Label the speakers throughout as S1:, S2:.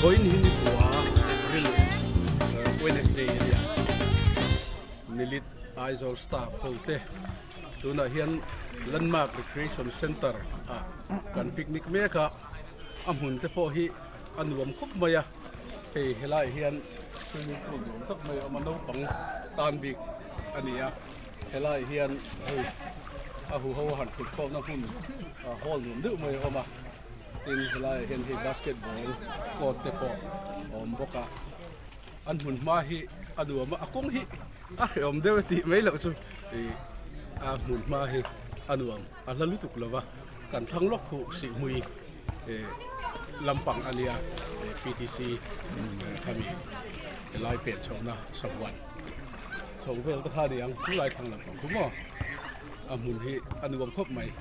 S1: Vawiin hi nipua April Wednesday a nia. Nilit Aizawl staff ho te tunah hian Landmark Recreation Centre ah kan picnic mek a, a hmun te pawh hi a nuam khawp mai a, hei helaiah hian swimming pool nuam tak mai a awm a, naupang tan bik a ni a. Helaiah hian hei a huho a han thut khawmna hmun hall nuam deuh mai a awm a, tin helaiah hian hei basketball court te pawh a awm bawk a, an hmun hma hi a nuam a, a kawng hi a hrehawm deuh e tih mai loh chu ih a hmun hma hi a nuam a hla lutuk lo va, kan thlang lawk huh sihhmui ih lampang a nia P T C khami helai pen chhohna sahuan. Chho vel te kha a ni ang chu lai thlang lam pang khu maw a hmun hi a nuam khawp mai.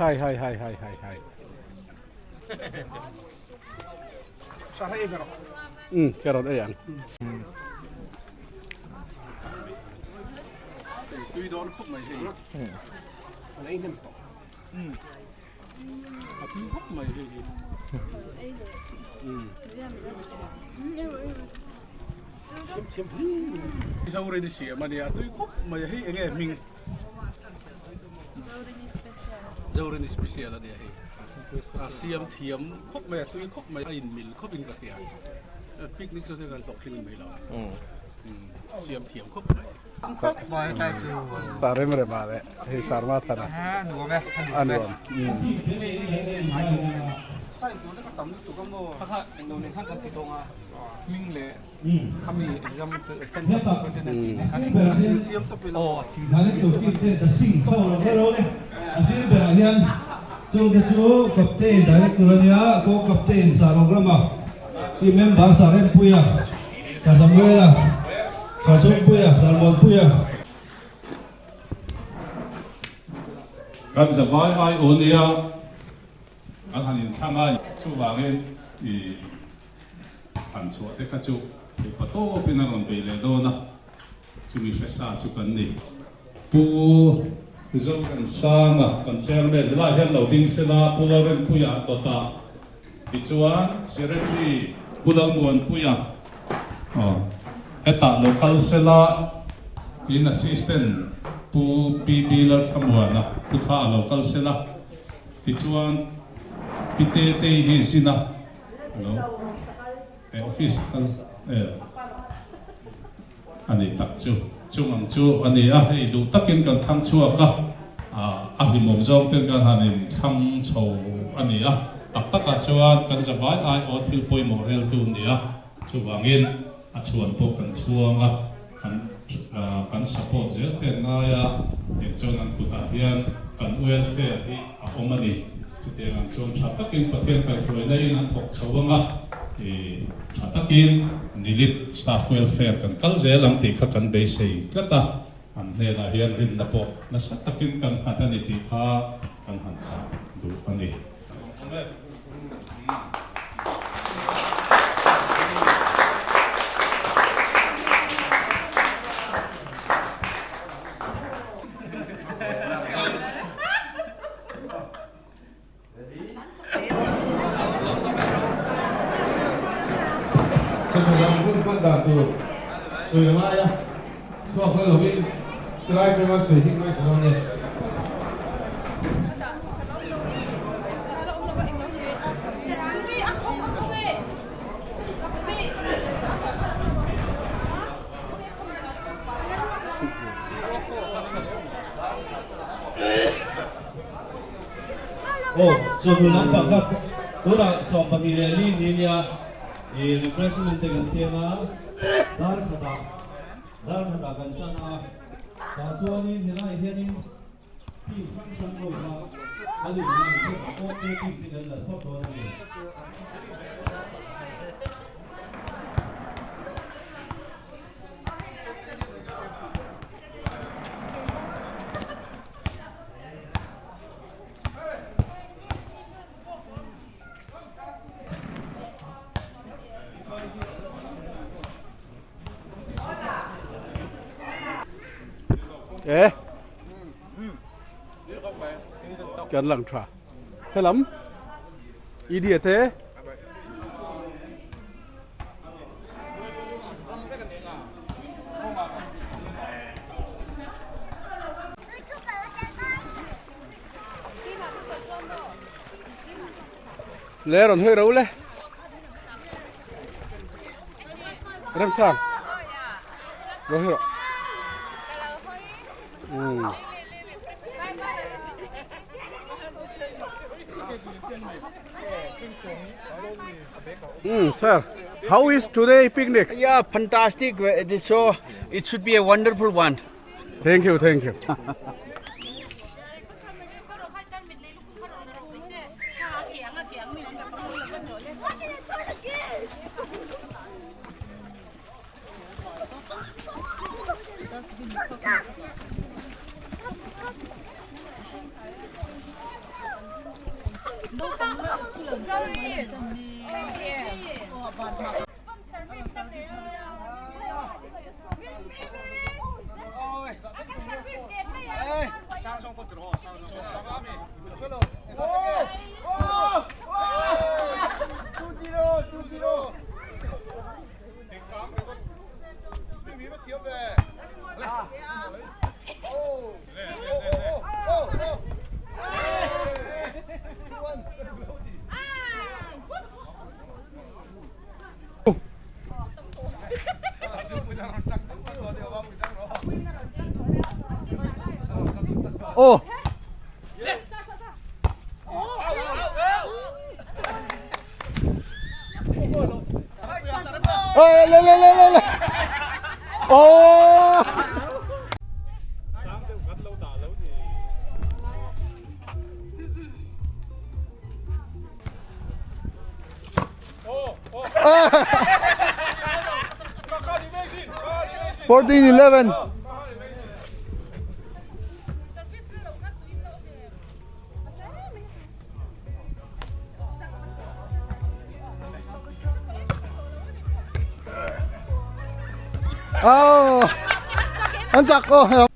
S1: Hai hai hai hai hai hai. Um, ka rawn ei ang. Tui dawn khawp mai hei. An ei hnem tawh. Um. A tui khawp mai hei hi. Um. Zorini siam a nia tui khawp mai a hei enge hming Zorini special a nia hei a siam thiam khawp mai a tui khawp mai a in mil khawp in ka hria picnic chu kan hlawh tling mai lo siam thiam khawp mai
S2: khawp mai tlai chu
S1: sa rem rem a le hei sarma thana
S2: a nuam e
S1: a nuam
S2: sign tur te kha tam lutuk a maw
S3: kha kha englo nen khan kan ti tawng a hming leh khami exam center superintendent tih nen khan
S2: a sin siam tawp ila
S3: aw a sin
S4: Director team te The Sing so lo ber awm e. A sir berah hian chungte chu Captain Director a nia, Co-Captain Sarograma, Team Member Sarempuia, Sasamuela, Sasawmpuia, Sarmuanpuia.
S5: Kan zavai ai aw nia kan han inthlang a, chuvangin i thlan chhuah te kha chu theihpa tawpin a rawn bei leh dawn a, chumi hresa chu kan ni. Pu Zoransanga kan chairman helaiah hian lo ding sela, Pu Lalrempuia dawtah tichuan Secretary Pu Lalmuanpuia hetah lo kal sela, Tin Assistant Pu PB Lalthlamuana pu thla a lo kal sela, tichuan Pi Tetei hi zin a lo office a kal a ni tak chu. Chung ang chu a ni a, hei duh takin kan thlang chhuak a, a hlimawm zawng ten kan han in thlang chho a ni a, tak takah chuan kan zavai ai aw thil pawimawh reltu a ni a, chuvangin a chhuan pawh kan chhuang a, kan kan support zel te an ngai a, tiang chuan an kutah hian kan welfare hi a awm a ni. Chutiang ang chuan tha takin Pathian kaihhruaina in an thawk chho ang a, ih tha takin Nilit staff welfare kan kal zel ang tih kha kan beisei tlat a, an hnenah hian rinna pawh nasa takin kan nghat a ni tih kha kan han chah duh a ni.
S4: Chhawmhnaw lam hun hman dan tur sawi a ngai a, chhuak la lovin tilai atanga sawi hi ngaithla dawn e. Aw, chawhnu lampang kha tunah 24 ni nia i refreshment te kan thleng a, dar khatah dar khatah kan tan a, tah chuanin helaiah hianin team hrang hrang ho kha a lim nan phawt a, awk te team te kan la phawt dawn a ni.
S1: E kan lang tha helam idia te Le rawn hawi ro le. Ramsang. Ro hawi ro. Um. Um, sir, how is today picnic?
S6: Yeah, fantastic. It is so it should be a wonderful one.
S1: Thank you, thank you.
S2: Oh. Ê, lên lên lên lên lên. Oh. 14-11. Oh. An chak oh.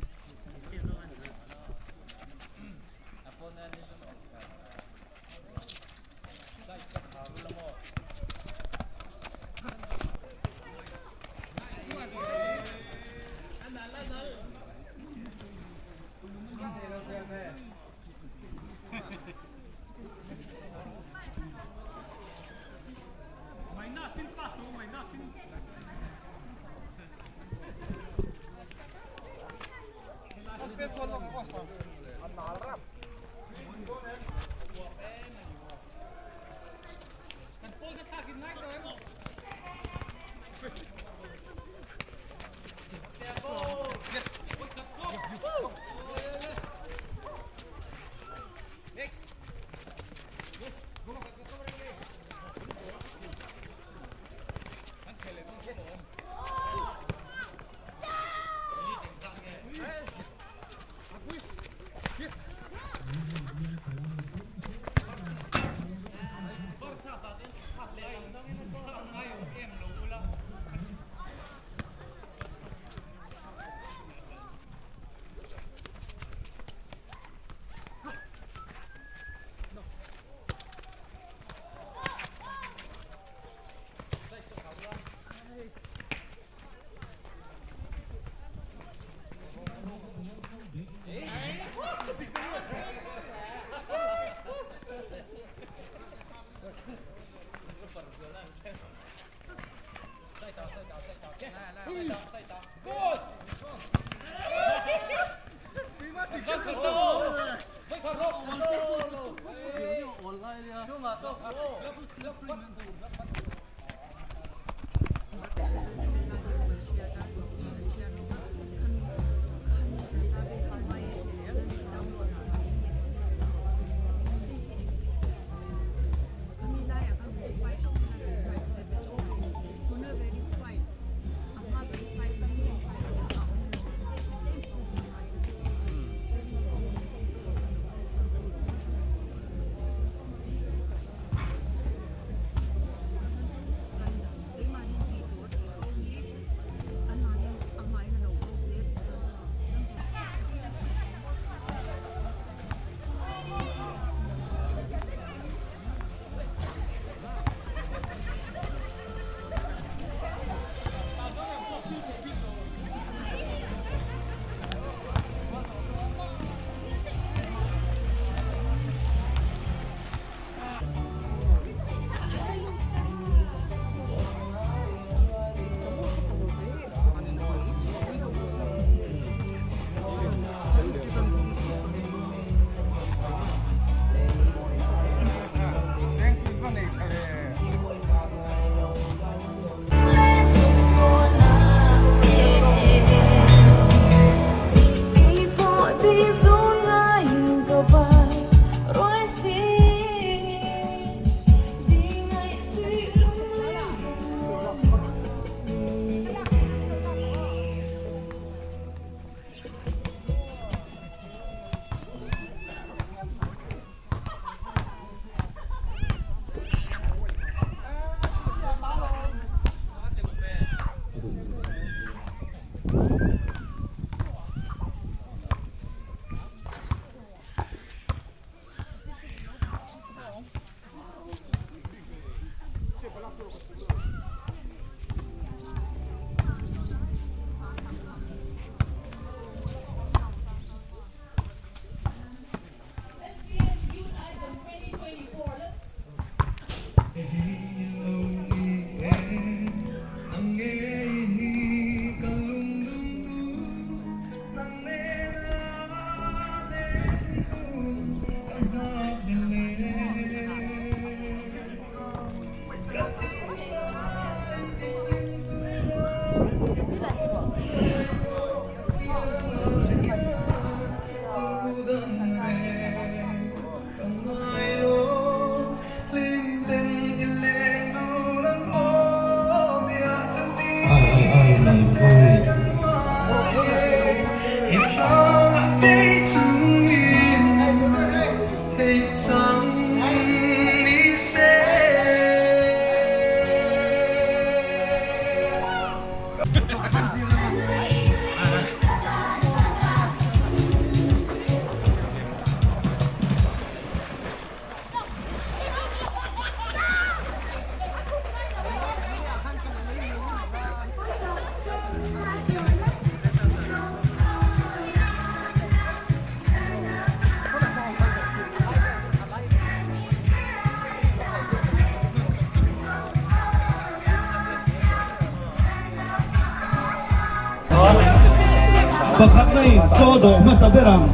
S4: Pakhatna in chaw dawh hmasa ber ang.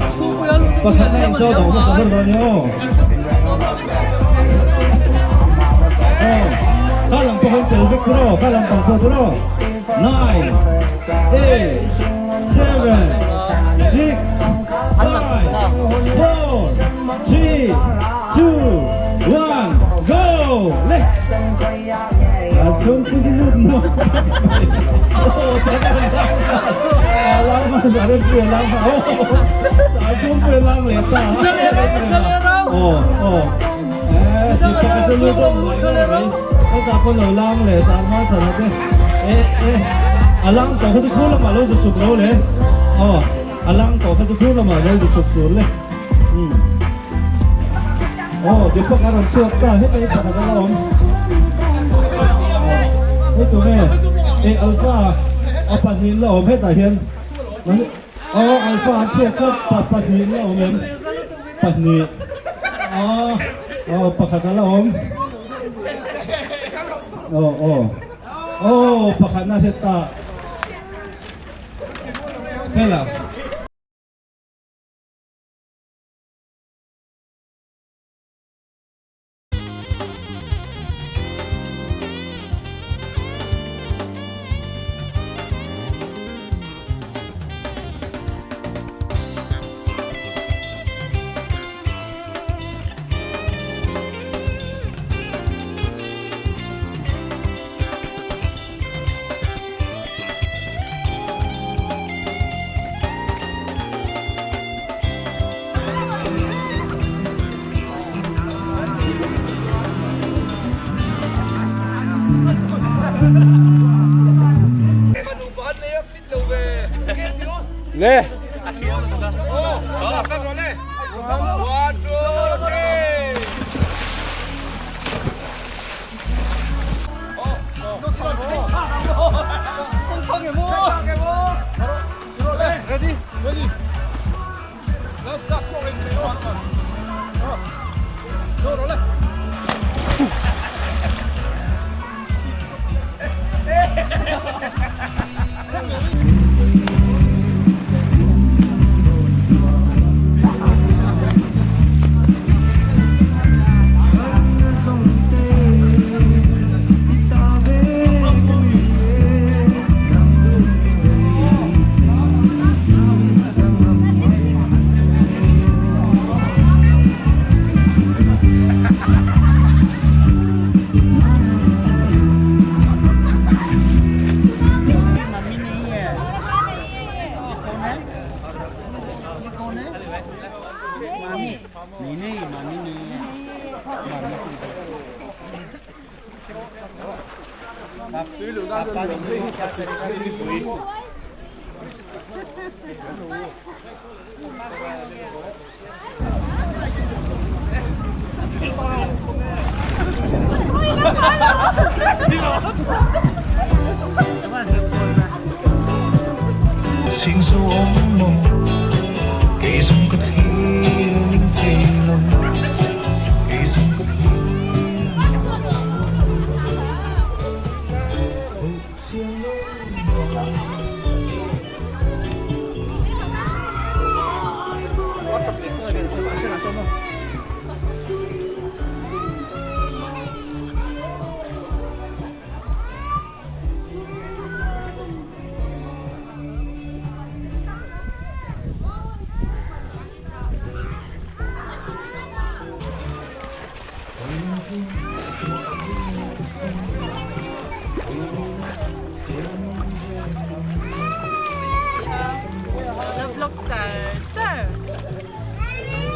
S4: Pakhatna in chaw dawh hmasa ber dawn nia aw. Aw, kha lam pawh khan tel vek tur aw, kha lam pang pawh tur aw. Nine, eight, seven, six, five, four, three, two, one, go! Le! A chhung pui chu lut maw? Aw, tak a lang a lang a sa rem pui a lang a aw sa chhung pui a lang leh ta aw aw eh ti pakhat chu lut awm mai mai hetah pawh lo lang leh sa hma thar te eh eh a lang tawh kha chu khur lamah lo zu suk lo le aw a lang tawh kha chu khur lamah lo zu suk tur le um Aw Deepak a rawn chhuak ta heta hi pakhat a la awm hei tu nge eh Alpha a pahnih la awm hetah hian aw Alpha an chhiat chuan pa pahnih la awm em pahnih aw aw pakhat a la awm aw aw aw pakhat na hre ta fela.
S1: Le.
S2: Ready?
S1: Ready.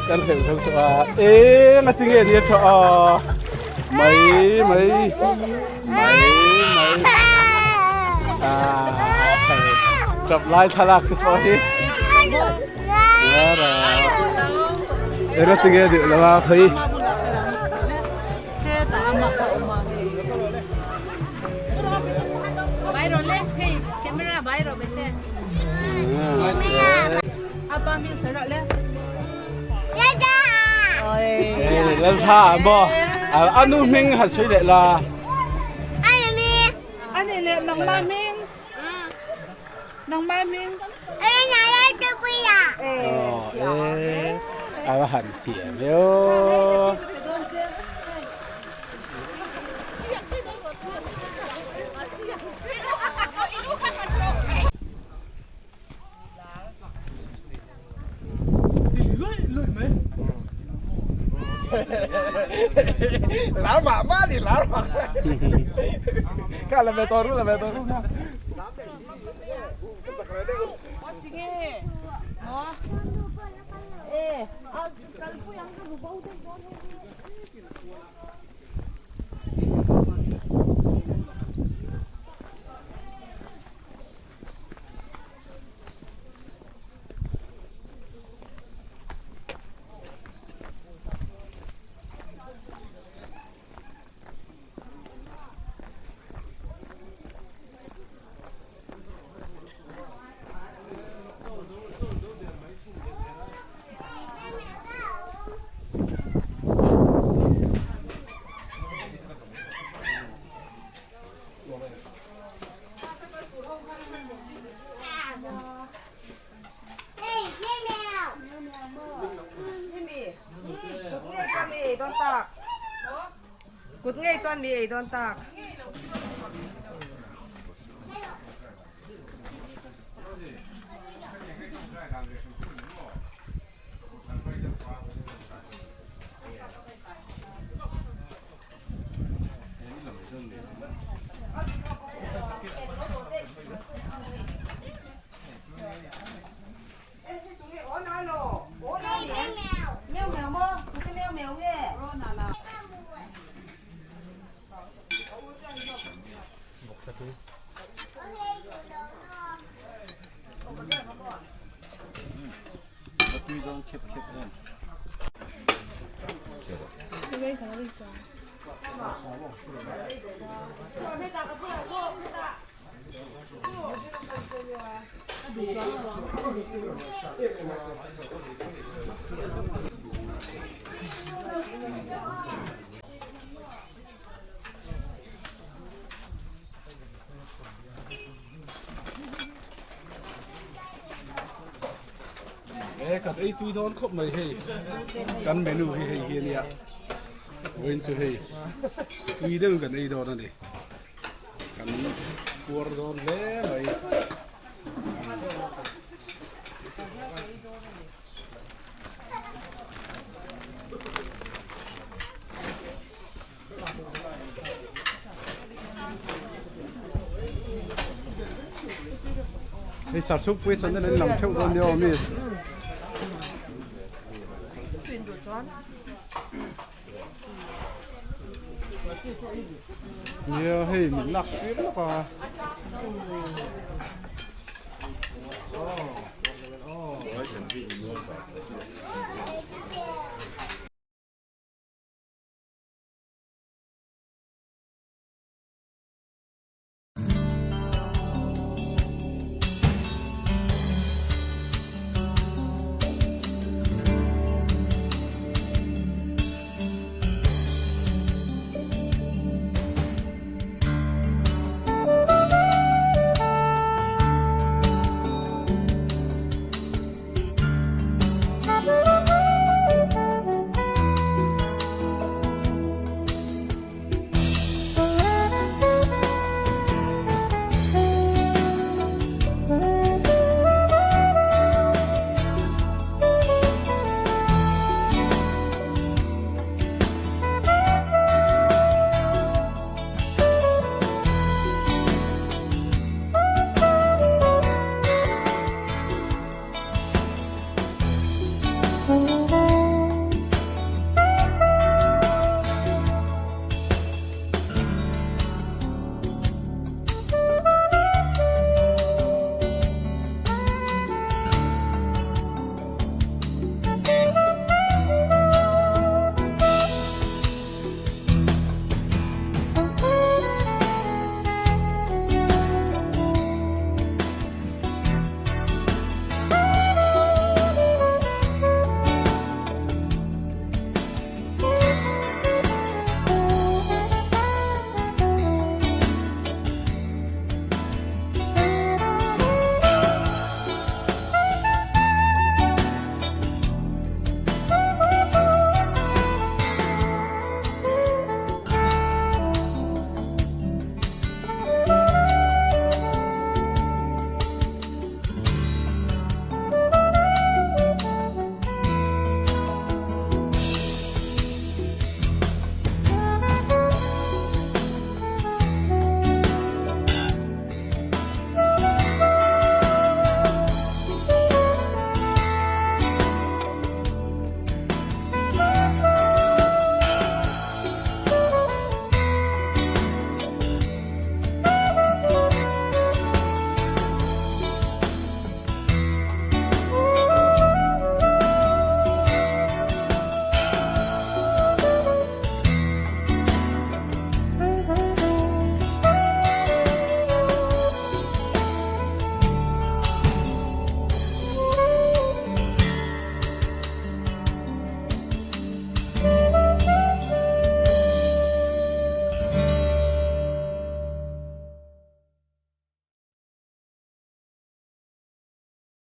S1: Kan hleuh zo chu a eng a ti nge ni a tha a mai mai mai mai a tap lai thlalak te pawh hi eng a ti nge deuh lo a khawi Laltha maw anu hming han sawi leh la.
S7: Ani leh nangmah hming. Nangmah hming. e a va han thiam e aw.
S2: Lar mah mah ni lar mah kha la ve tawh ru la ve tawh ru
S8: Kut ngei chuan mi ei dawn tak.
S1: He kan ei tui dawn khawp mai hei kan menu hi hei hi ania vawiin chu hei tui deuhin kan ei dawn a ni kan puar dawn hle mai.
S2: Hei sarchuk pui chuan an lang theuh dawn nia aw mi. Nia hei min lak tir lawk a.